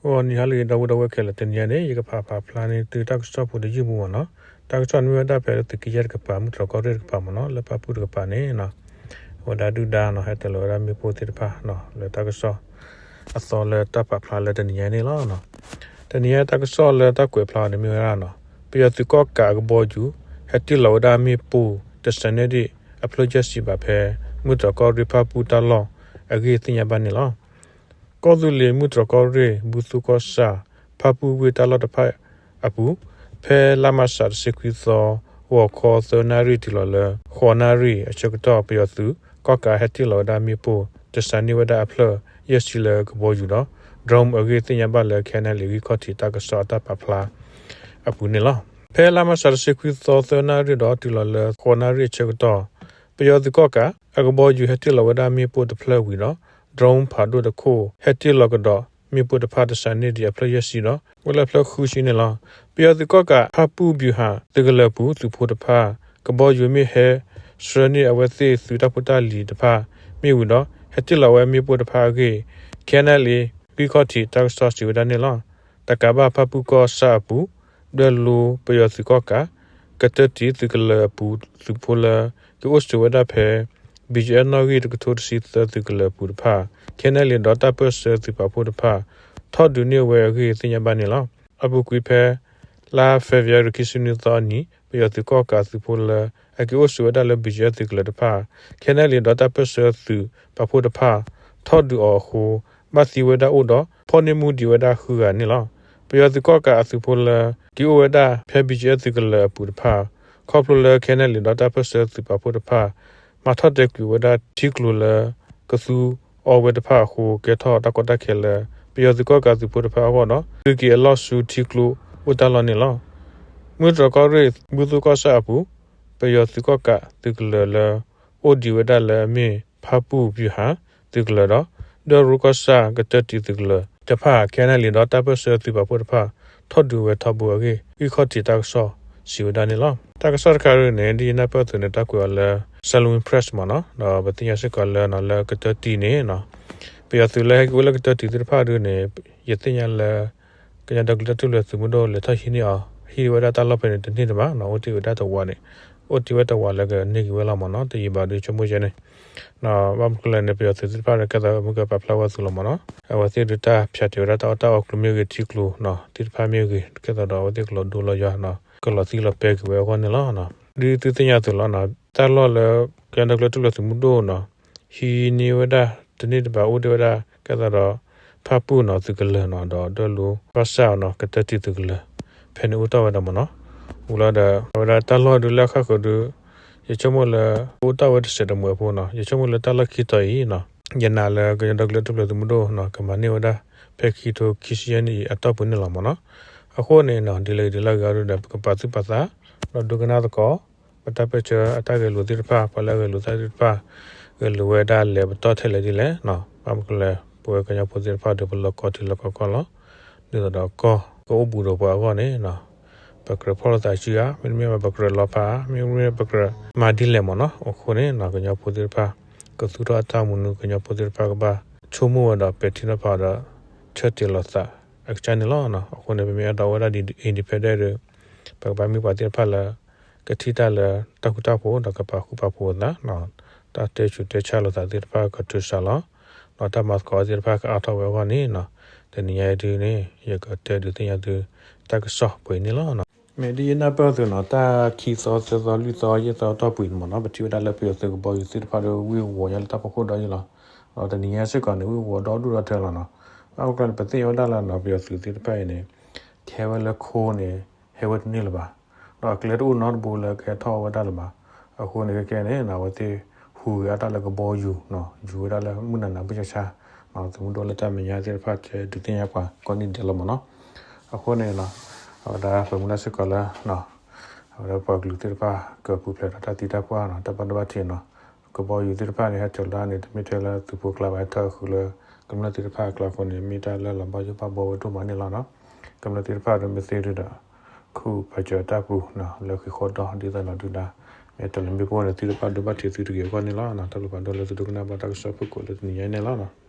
ဂီၤနံၤဟါလၢအဂ့ၤ ဒီပုၢ်ဝဲၢ်ခဲလၢာ်, တနံၤအံၤန့ၣ် ယကဖးပာ်ဖျါန့ၢ်သုတၢ်ကစီၣ်ဖိတယုၢ်ပူၤမ့ၢ်နီၤ. တၢ်ကစီၣ်န့ၣ်မ့ၢ်ဝဲဒၣ်ဖဲသုးက့ယဲၢ်တကပၤ မုၢ်တြီၢ်ကီၢ်ရ့ၣ်တကပၤမ့ၢ်နီၤ, လၢဖၣ်ပူၣ်တကပၤန့ၣ် အဝဲဒၣ်ဒုၣ်ဒါနီၤ ဟဲတ့ၢ်လီၤဝဲဒၣ်မ့ၣ်ပိၢ်သ့ၣ်တဖၣ် လၢတၢ်ကစီၣ်အသီလၢတၢ်ပာ်ဖျါလၢတနံၤအံၤန့ၣ်လီၤ. တနံၤအံၤတၢ်ကစီၣ်လၢတၢ်ကွဲးဖျါအီၤန့ၣ်မ့ၢ်ဝဲဒၣ်နီၤ, ပယီၤသုးကီၣ်ကးအကဘီယူၤ ဟဲတ့ၢ်လီၤဝဲဒၣ်မ့ၣ်ပိၢ် တစးန့ၢ်ဒံးအဖျၢၣ်ယဲၢ်ဆံဘၣ်ဖဲ မုၢ်တြီၢ်ကီၢ်ရ့ၣ်ဖၣ်ပူၣ်တၢ်လီၢ်အဂ့ၢ်သ့ၣ်ညါဘၣ်န့ၣ်လီၤ. ကီၢ်သူလ့ၤမုၢ်တြီၢ်ကီၢ်ရ့ၣ် ဘူၣ်သူၣ်ကီၢ်ဆၣ် ဖၣ်ပူၣ်ဝ့ၢ်တၢ်လီၢ်တဖၣ်အပူၤ, ဖဲလါမးရှးတဆံခွံသီ ဂီၤခီသၢနၣ်ရံၣ်တုၤလီၤလၢ ဃိးနၣ်ရံၣ်အဆၢကတီၢ် ပယီၤသုးကီၣ်ကးဟဲတ့ၢ်လီၤဝဲဒၣ်မ့ၣ်ပိၢ် တစးန့ၢ်ဝဲဒၣ်အဖျၢၣ်ယဲၢ်ဆံလၢကဘီယူၤဒီး drone အဂ့ၢ်သ့ၣ်ညါဘၣ်လၢ ခဲနလံ ဂံၢ်ခီၣ်ထံးတၢ်ကစီၣ်အတၢ်ပာ်ဖျါအပူၤန့ၣ်လီၤ. ဖဲလါမးရှးတဆံခွံသီသၢနၣ်ရံၣ်ဒီးတုၤလီၤလၢဃိးနၣ်ရံၣ်အဆၢကတီၢ် ပယီၤသုးကီၣ်ကး အကဘီယူၤဟဲတ့ၢ်လီၤဝဲဒၣ်မ့ၣ်ပိၢ်တဖျၢၣ်ဝံၤဒီး drone ဖးဒိၣ်တခိၣ် ဟဲတ့ၢ်လီၤကဒီးမ့ၣ်ပိၢ်တဖၣ် တစးန့ၢ်ဒံးအဖျၢၣ်ယဲၢ်ဆံဒီး အိၣ်လၢအဖျၢၣ်ဃုဆံန့ၣ်လီၤ. ပယီၤသုးကီၣ်ကး ဖၣ်ပူၣ် ဗျူဟာ သုးကလၢၤအပူၤ သုးဖိတဖၣ် ကဘီယူၤမ့ၢ်ဟဲဆှၢန့ၢ်အဝဲသ့ၣ်သုးတၢ်ဖိတၢ်လံၤတဖၣ်မ့ၢ်ဝံၤဒီး ဟဲတ့ၢ်လီၤဝဲမ့ၣ်ပိၢ်တဖၣ်အဂ့ၢ် ခဲနလံ ဂံၢ်ခီၣ်ထံးတၢ်ကစီၣ်စံးဝဲဒၣ်န့ၣ်လီၤ. တကးဘၣ် ဖၣ်ပူၣ်ကီၢ်ဆၣ်အပူၤ ဒွဲၣ်လိပယီၤသုးကီၣ်ကး ကတၢၢ်တံၢ်သုးကလၢၤအပူၤ သုးဖိလၢ က့ၤအိၣ်ဆိးဝဲဒၣ်ဖဲ ဘံၣ်ယၢၣ်နီၣ်ဂံၢ်တကထိတဆံသၢသုးကလၢၤအပူၤတဖၣ် ခဲနလံဒီးတၢ်ပၢၢ်ဆၢသုးပာ်ဖှိၣ်တဖၣ် ထီၣ်ဒုးန့ၢ်ဝဲအဂ့ၢ်သ့ၣ်ညါဘၣ်န့ၣ်လီၤ. အပူၤကွံာ်ဖဲ လါဖ့ၤဘြူၤအါရံၤ ခံဆံနွံသီအနံၤ ပယီၤသုးကီၣ်ကးသုးဖိလၢ အက့ၤအိၣ်ဆိးဝဲဒၣ်လၢ ဘံၣ်ယၢၣ်သုးကလၢၤတဖၣ် ခဲနလံဒီးတၢ်ပၢၢ်ဆၢသုးပာ်ဖှိၣ်တဖၣ် ထီၣ်ဒုးအီၤအဃိ ဘၣ်သံဝဲဒၣ်အိၣ်ဒီး ဖီၣ်န့ၢ်မူဒံးဝဲဒၣ်ဃုဂၤန့ၣ်လီၤ. ပယီၤသုးကီၣ်ကးအသုးဖိလၢ က့ၤအိၣ်ဝဲဒၣ်ဖဲ ဘံၣ်ယၢၣ် သုးကလၢၤအပူၤတဖၣ် ခီဖျိလၢ ခဲနလံဒီးတၢ်ပၢၢ်ဆၢသုးပာ်ဖှိၣ်တဖၣ် မၤထီၣ်တဲာ်ကွံာ်ဝဲဒၣ်ထံကျိလၢ ကသူအီဝဲတဖၣ်အဃိ ကဲထီၣ်တၢ်ကီတၢ်ခဲလၢ ပယီၤသုးကီၣ်ကးသုးဖိတဖၣ်အဂီၢ်ဒီး သုးက့ၤအလီၢ်ဆူထံကျိအိၣ်တၢ်လီၢ်န့ၣ်လီၤ. မုၢ်တြီၢ်ကီၢ်ရ့ၣ် ဘူၣ်သူၣ်ကီၢ်ဆၣ်အပူၤ ပယီၤသုးကီၣ်ကးသုးကလၢၤလၢ အိၣ်ဒံးဝဲဒၣ်လၢအမ့ၢ် ဖၣ်ပူၣ် ဗျူဟာ သုးကလၢၤဒီး ဒွဲၣ်လိကီၢ်ဆၣ်ကတၢၢ်တံၢ်သုးကလၢၤတဖၣ် ခဲနလံဒီးတၢ်ပၢၢ်ဆၢသုးပာ်ဖှိၣ်တဖၣ် ထီၣ်ဒုးဝဲထီဘိအဂ့ၢ် ဂံၢ်ခီၣ်ထံးတၢ်ကစီၣ်စံးဝဲဒၣ်န့ၣ်လီၤ. တၢ်ကစီၣ်တခါဒုန့ၣ် ဒ်ယနၢ်ပၢၢ်အသိးန့ၣ် တၢ်ကွဲးအီၤလၢ Salween Press မ့ၢ်နီၤ, ဒီးပသ့ၣ်ညါစ့ၢ်ကီးလၢ လၢကတၢၢ်တံၢ်န့ၣ် ပယီၤသုးလၢဟဲက့ၤအိၣ်လၢကတၢၢ်တံၢ်သ့ၣ်တဖၣ်ဒုန့ၣ် ယသ့ၣ်ညါလၢ ကညီဒီကလုာ်တၢ်ထူၣ်ဖျဲးသုးမုၢ်ဒိၣ်လဲၤထီၣ်ဟံးန့ၢ်အီၤ ဟံးဝဲဒၣ်တၢ်လီၢ်ဖဲန့ၣ်တန့ၢ်တဘၣ်နီၤ, အိၣ်တ့ၢ်ဝဲဒၣ်တဝးန့ၣ်, အိၣ်တ့ၢ်ဝဲတဝးလၢကန့ၢ်က့ၤဝဲလီၤမ့ၢ်နီၤ, တယံာ်ဘၣ်ဒုဆိကမိၣ်ယဲန့ၣ် ဘၣ်မနုၤလဲၣ်န့ၣ် ပယီၤသုးသ့ၣ်တဖၣ်ဒီး ကဲသးမုၢ်ကပာ်ဖျါဝဲအသိးလီၤမ့ၢ်နီၤ, အဝဲသ့ၣ်ဒုးတၢ်ဖၠးတဲာ်ဝဲဒၣ်တၢ်အီၣ်တၢ်အီကျိမ့ၢ်ဂ့ၤ ထံကျိနီၤ သ့ၣ်တဖၣ်မ့ၢ်ဂ့ၤ ကဲသးဒီးအဝဲသ့ၣ်ကလီၤဒိလီၤယွၤနီၤ ကလီၤသံလီၤပဲာ်က့ၤဝဲအဂီၢ်န့ၣ်လီၤ. ဒ်သုသ့ၣ်ညါအသိးလီၤနီၤ, တၢ်လီၢ်လၢ ကညီဒီကလုာ်တၢ်ထူၣ်ဖျဲးသုးမုၢ်ဒိၣ်နီၤ ဟံးန့ၢ်ဝဲဒၣ်တန့ၢ်တဘၣ် အိၣ်တ့ၢ်ဝဲဒၣ် ကဲသးဒီး ဖၣ်ပူၣ်နီၤ သုးကလၢၤနီၤ ဒီးဒွဲၣ်လိကီၢ်ဆၣ်နီၤ ကတၢၢ်တံၢ်သုးကလၢၤ ဖဲန့ၣ်အိၣ်တ့ၢ်ဝဲဒၣ်မ့ၢ်နီၤ, ဝံၤလီၤဒီး အဝဲဒၣ်တၢ်လီၢ်ဒုးလၢအဃၣ်ဃုာ်ဒုး ယဆိကမိၣ်လၢ အိၣ်တ့ၢ်ဝဲတစဲးတမှဲၤအဖိနီၤ, ယဆိကမိၣ်လၢတၢ်လီၢ်ခံတီၤအံၤနီၤ ယနာ်လၢကညီဒီကလုာ်တၢ်ထူၣ်ဖျဲးသုးမုၢ်ဒိၣ်နီၤ ကမၤန့ၢ်ဝဲဒၣ် ဖဲခံကထိခံဆံယဲၢ်နံၣ်အံၤအတီၢ်ပူၤန့ၣ်လီၤမ့ၢ်နီၤ, အဃိန့ၣ်နီၤ ဒ်လဲၣ်ဂ့ၤဒ်လဲၣ်ဂ့ၤအံၤဒုးဒီး ပကပာ်သူၣ်ပာ်သး ဒီးဒိကနၣ်သကိး ပတၢ်ပၢၢ်ဆၢအတၢ်ဂဲၤလိာ်သ့ၣ်တဖၣ် ပှၤလၢအဂဲၤလိာ်သးသ့ၣ်တဖၣ် ဂဲၤလိာ်ဝဲဒၣ်လဲၤပတီၢ်ထဲလဲၣ်ဒ်လဲၣ်နီၤ, ဘၣ်မနုၤလဲၣ် ပဝဲကညီဖိသ့ၣ်တဖၣ်ဒီး ပလီၢ်ကီၢ်ထံလီၢ်ကီၢ်ကီၢ်လီၤ, ဒ်သိးဒီးကီၢ်ကအိၣ်ဘူးဒီးပှၤအဂီၢ်န့ၣ်နီၤ, ပကြၢးဖီၣ်လိာ်သးစုဧါ, မ့တမ့ၢ်ဘၣ် ပကြၢးလီၤဖးဧါ, မ့တမ့ၢ်ဘၣ် ပကြၢးမၤဒ်လဲၣ်မ့ၢ်နီၤ, အဃိန့ၣ်နီၤ ကညီဖိသ့ၣ်တဖၣ် ကသူၣ်ထီၣ်အတၢ်အိၣ်မူန့ၣ် ကညီဖိသ့ၣ်တဖၣ်ကဘၣ်ဆိကမိၣ်ဝဲဒီးပဲာ်ထံနီၤဖးဒီး ဆၢတဲာ်လီၤသးအကစၢ်န့ၣ်လီၤ. အဃိန့ၣ် ပမ့ၢ်အဲၣ်ဒိးအိၣ်ဝဲဒၣ်ဒ် independent ဒီး ပကဘၣ်မ့ၢ်ပှၤသ့ၣ်တဖၣ်လၢ ကထံၣ်တၢ်လၢတၢ်ဃူတၢ်ဖိး ဒီးကပာ်ဃူပာ်ဖိးအသး, တၢ်တဲဆူးတဲဆါလိာ်သးသ့ၣ်တဖၣ်ကထုးစးလီၤ, ဒီးတၢ်မၤသကိးသ့ၣ်တဖၣ်ကအါထီၣ်ဝဲအဂီၢ်န့ၣ်နီၤ, တနံၤညါအံၤဒုန့ၣ် ယကတဲဒုးသ့ၣ်ညါသု တၢ်ကစီၣ်ပှဲၤအံၤန့ၣ်လီၤ. မ့ၢ်ဒ်ယနၢ်ပၢၢ်အသိးနီၤ တၢ်ခံသီသၢသီလွံၢ်သီယဲၢ်သီအတီၢ်ပူၤန့ၣ်မ့ၢ်နီၤ ပထံၣ်ဝဲဒၣ်လၢပယီၤသုးကဘီယူၤသ့ၣ်တဖၣ်ဒီးဝံၢ်ဝီၤညါလၢတၢ်ဖီခိၣ်ဒီးယံၤလီၤ. ဒီးတနံၤညါစ့ၢ်ကီးန့ၣ် ဝံၢ်ဝီၤဒီဒူၣ်ဒီထၢလီၤနီၤ. ဘၣ်မနုၤလဲၣ် ပသ့ၣ်ညါဝဲဒၣ်လၢနီၤ ပယီၤသုးသ့ၣ်တဖၣ်အံၤန့ၣ် ကဟဲဝဲလၢခိန့ၣ် ဟဲဝဲတန့ၢ်လၢၤဘၣ်. ဒီးအကျဲတအိၣ်နီတဘိလၢကဟဲထီၣ်ဝဲဒၣ်လၢၤဘၣ်. အဃိန့ၣ် ခဲကဲန့ၣ်နီၤ အဝဲသ့ၣ်ဟူးဂဲၤအတၢ်လၢကဘီယူၤနီၤ ယူၤဝဲဒၣ်လၢမုၢ်နၤနၤဘၣ်ဆါဆါ သုးမုၢ်ဒိၣ်လၢတၢ်မဲာ်ညါသ့ၣ်တဖၣ်ကဲဒုးသ့ၣ်ညါပှၤကိးနံၣ်ဒဲးလီၤမ့ၢ်နီၤ. အဃိန့ၣ်နီၤ အဝဲဒၣ်ပမုၢ်လၢ်စ့ၢ်ကီးလၢ အဝဲဒၣ်ပှၤကလုာ်သ့ၣ်တဖၣ် ကပူၤဖျဲးဒီးတၢ်သံတၢ်ပှၢ်နီၤ တၢ်ဘၣ်ဒိဘၣ်ထံးနီၤ ကဘီယူၤသ့ၣ်တဖၣ်န့ၣ် ဟဲထီၣ်လၢန့ၣ် တမ့ၢ်ထဲလၢသုးဖိကျါဘၣ် ဟဲထီၣ်ဃုာ်လၢ ကမျၢၢ်သ့ၣ်တဖၣ်အကျါအဃိန့ၣ် မ့ၢ်တၢ်လၢလီၤဘၣ်ယိၣ်ဘၣ်ဘှီဝဲဒိၣ်မးန့ၣ်လီၤနီၤ. ကမျၢၢ်သ့ၣ်တဖၣ်ဒီးမ့ၢ်သ့ဒုးဒီး ခူၣ်ပာ်စၢၤတၢ်ပူၤနီၤ လၢဃံးဃီဒီ ဒ်သိးဒီးဒုးဒၣ် မ့ၢ်တၢ်လၢမ့ၣ်ပိၢ်န့ၣ် သုတဘၣ်ဒိဘၣ်ထံးသုတဂ့ၤအဂီၢ်န့ၣ်လီၤ. တၢ်ဘျုးဖးဒိၣ်လၢသုဒိကနၣ်ဘၣ်တၢ်ကစီၣ်ဖုၣ်ကိာ်လၢတနံၤညါအံၤန့ၣ်လီၤ.